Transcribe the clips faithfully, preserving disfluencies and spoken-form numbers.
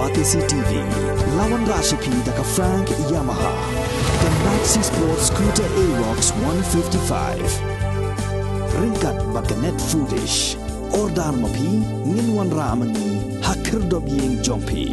Batesi T V, la wanrah sha phi da ka Frank Yamaha, ka Maxi Sport Scooter Aerox one fifty-five. Ryngkat bad ka Net Foodish. Order ma phi, ngin wanrah ma ngi ha khyrdop ïing jong phi.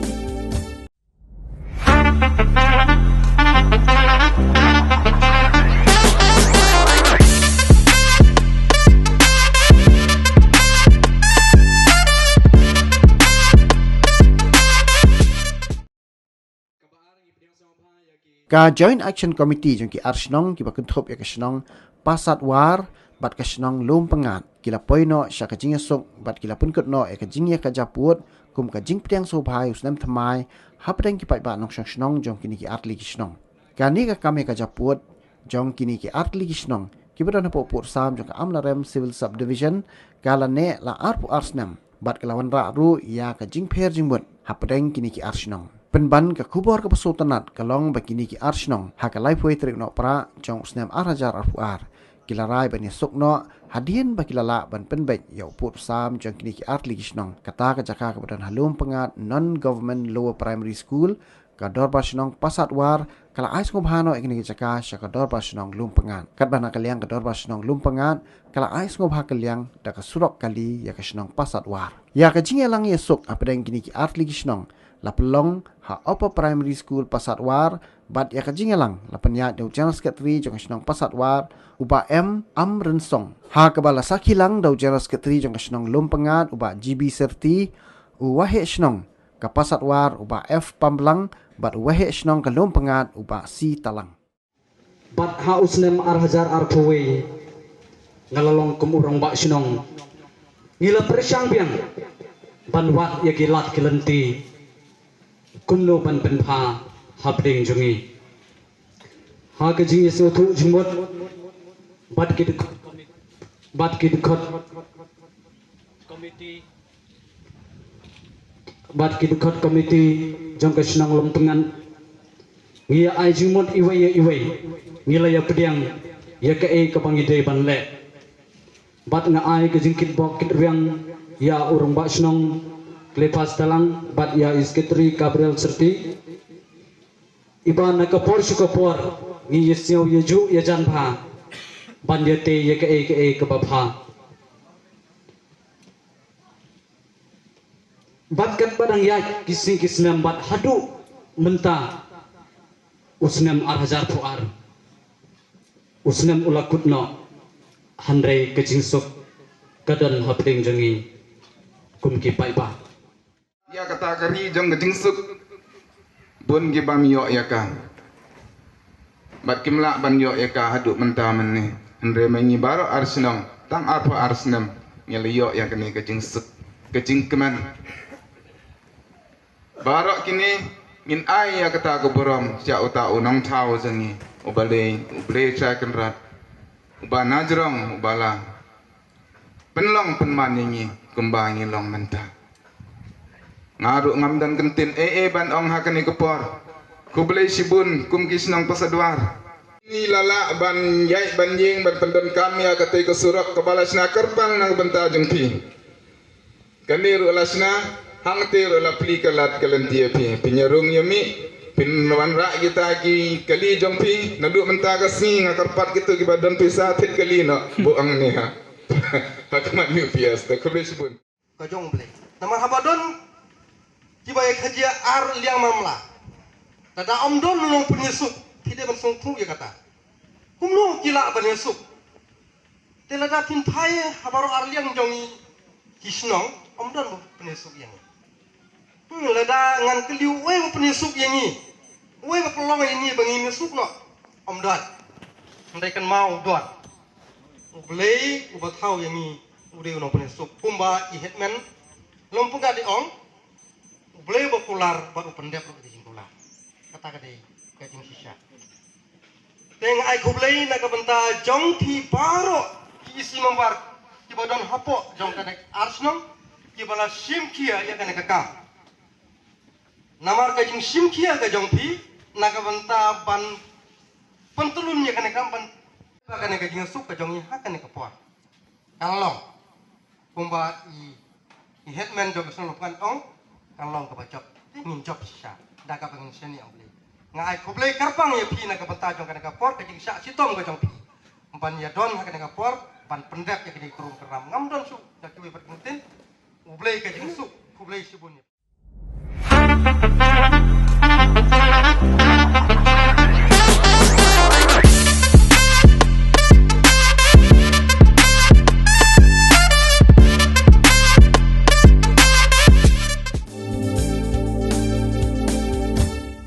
Ka Joint Action Committee jong ki ar shnong kiba kynthup ïa ka shnong Pasatwar bad ka shnong Lumpyngngad ki la poi noh sha ka jingïasuk bad ki la pynkut noh ïa ka jingïakajia pud kum ka jingpdiang sngewbha ïa u snem thymmai hapdeng ki paidbah nongshong shnong jong kine ki artylli ki shnong. Kane ka kam ïakajia pud jong kine ki artylli ki shnong kiba don hapoh Pud Sam jong ka Amlarem Civil Subdivision ka la neh la arphew ar snem bad ka la wanrah ruh ïa ka jingpher jingmut hapdeng kine ki ar shnong. Pynban ka khubor kaba sngewtynnat ka long ba kine ki ar shnong ha ka laiphew tarik Nohprah jong u snem ar hajar arphew ar ki la rai ban ïasuk noh hadien ba ki la lah ban pynbeit ïa u Pud Sam jong kine ki artylli ki shnong. Kata ka jaka kaba don ha Lumpyngngad Non Government Lower Primary School, ka Dorbar Shnong Pasatwar ka la ai sngewbha noh ïa kane ka jaka sha ka Dorbar Shnong Lumpyngngad. Katba na ka liang ka Dorbar Shnong Lumpyngngad ka la ai sngewbha kylliang da ka surok kali ïa ka shnong Pasatwar. Ïa ka jingïalang ïasuk hapdeng kine ki artylli ki shnong la pynlong ha Upper Primary School Pasatwar bad ïa ka jingïalang la pynïaid da u General Secretary jong ka shnong Pasatwar, u Bah M Amrynsong. Ha kaba la sakhi lang da u General Secretary jong ka shnong Lumpyngngad, u Bah G B Syrti, u Waheh Shnong ka Pasatwar, u Bah F Pamblang, bad u Waheh Shnong ka Lumpyngngad, u Bah C Talang. Bad ha u snem ar hajar arphew wei nga la long kum u Rangbah Shnong. Ngi la pyrshang biang ban wad ïa ki lad ki lynti kumno ban pynbha hapdeng jong ngi. Ha ka jingïasngewthuh jingmut bad ki dkhot, bad ki dkhot committee, bad ki dkhot committee jong ka shnong Lumpyngngad, ngi ïa ai jingmut iwei ïa iwei, ngi la ïa pdiang ïa kaei kaba ngi dei ban leh. Bad nga ai ka jingkitbok kitrwiang ïa u Rangbah Shnong Cleopas Talang bad ïa i Secretary Gabriel Syrti. Iba na ka por sha ka por ngi ïasngew ïajuh ïajan bha ban ïatei ïa kaei kaei kaba bha. Bad katba dang ïaid ki sngi ki snem bad haduh mynta u snem ar hajar phew ar, u snem u la kut noh, hynrei ka jingsuk ka don hapdeng jong ngi kum ki paidbah. Ïa kata ka ri jong ka jingsuk bun ki bym ïoh ïa ka. Bad kim lah ban ïoh ïa ka haduh mynta mynne. Hynrei ma ngi baroh ar shnong tang arphew ar snem ngi la ïoh ïa kane ka jingsuk, ka jingkmen. Baroh kine ngin ai ïa kata ka burom sha uta u nongthaw jong ngi, u Blei, u Blei Trai Kynrad, uba na jrong, uba la pynlong pynman ïa ngi kumba ngi long mynta. Nga ruh ngam don kyntien ei ei ban ong ha kane ka por. Khublei shibun kum ki shnong Pasatwar. Ngi la lah ban ïaid ban ïeng ban pyndonkam ïa katei ka surok kaba la shna kyrpang na ka bynta jong phi. Kane ruh la shna, hangtei ruh la plie ka lad ka lynti ïa phi. Phin ïarung ïamih, phin wanrah kita ki kali jong phi, naduh mynta ka sngi nga kyrpad kito kiba don pisa thied kali noh, buh hangne ha. Ha khmat U P S, te khublei shibun. Ka jong U Blei. Namar haba don kiba ïakajia ar liang mamla, lada ym don u nongpynïasuk, phi dei ban sngewthuh ïa kata. Kumno ki lah ban ïasuk? Te lada phin phai ha baroh ar liang jong ngi ki shnong, ym don ba pynïasuk ïa ngi. Hmm, lada ngan kylli uwei ba pynïasuk ïa ngi, uwei ba pynlong ïa ngi ba ngin ïasuk noh, ym don. Hynrei kynmaw u don. U Blei uba thaw ïa ngi u dei u nongpynïasuk. Kumba i headman Lumpyngngad i ong, U Blei uba kular bad u pyndep ruh ka jingkular. Kata ka dei ka jingshisha. Te nga ai khublei na ka bynta jong phi baroh ki E C member kiba don hapoh jong kane ka ar shnong kiba la shim khia ïa kane ka kam. Namar ka jingshim khia ka jong phi na ka bynta ban pyntylun ïa kane ka kam, ban ba kane ka jingsuk ka jong ngi ha kane ka por kan long kumba i, i headman jong ka shnong Lumpyngngad ong, kan long kaba jop. ngin jop shisha da kaba ngin shaniah ïa U Blei. Nga ai khublei kyrpang ïa phi na ka bynta jong kane ka por, ka jingshah shitom ka jong phi ban ïadon ha kane ka por ban pyndep ïa kane ka rung kyrham. Ngam don shuh da kiwei pat ki kyntien. U Blei ka jingsuk, khublei shibun ïa